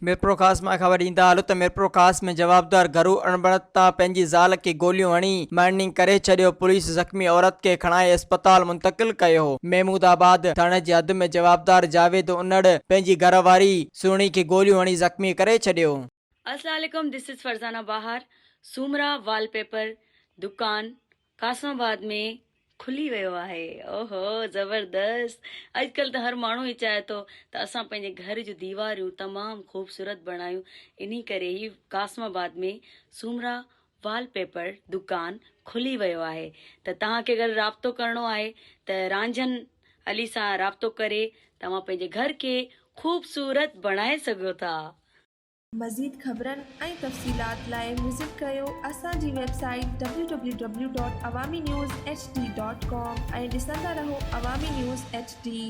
ميرپورخاص مان خبر ڏيندا هلو ته ميرپورخاص ۾ جوابدار گهرو اڻبڻت تان پنهنجي زال کي گوليون هڻي مارڻي ڪري ڇڏيو، پوليس زخمي عورت کي کڻائي اسپتال منتقل ڪيو. محمود آباد ٿاڻي جي حد ۾ جوابدار جاويد انڙ پنهنجي گهر واري سهڻي کي گوليون هڻي زخمي ڪري ڇڏيو. السلام عليڪم this is Farzana Bahar Soomra wallpaper دڪان قاسم آباد ۾ کلي ويو آهي اوهو زبردست اڄڪلهه ته هر ماڻهو ئي چاهي ٿو ته اسان پنهنجي گهر جون ديواريون تمام خوبصورت بڻايون انهي ڪري هي قاسم آباد ۾ سومرا وال پيپر دڪان کلي ويو آهي ته توهان کي اگر رابطو ڪرڻو آهي ته رانجهن علي سان رابطو ڪري توهان پنهنجي گهر کي خوبصورت بڻائي سگهو ٿا. مزيد خبرن ۽ تفصيلات لاء وزٽ ڪريو اسان جي website W W W dot Awami news H D dot com ۽ ڏسندا رهو عوامي نيوز ايڇ ڊي.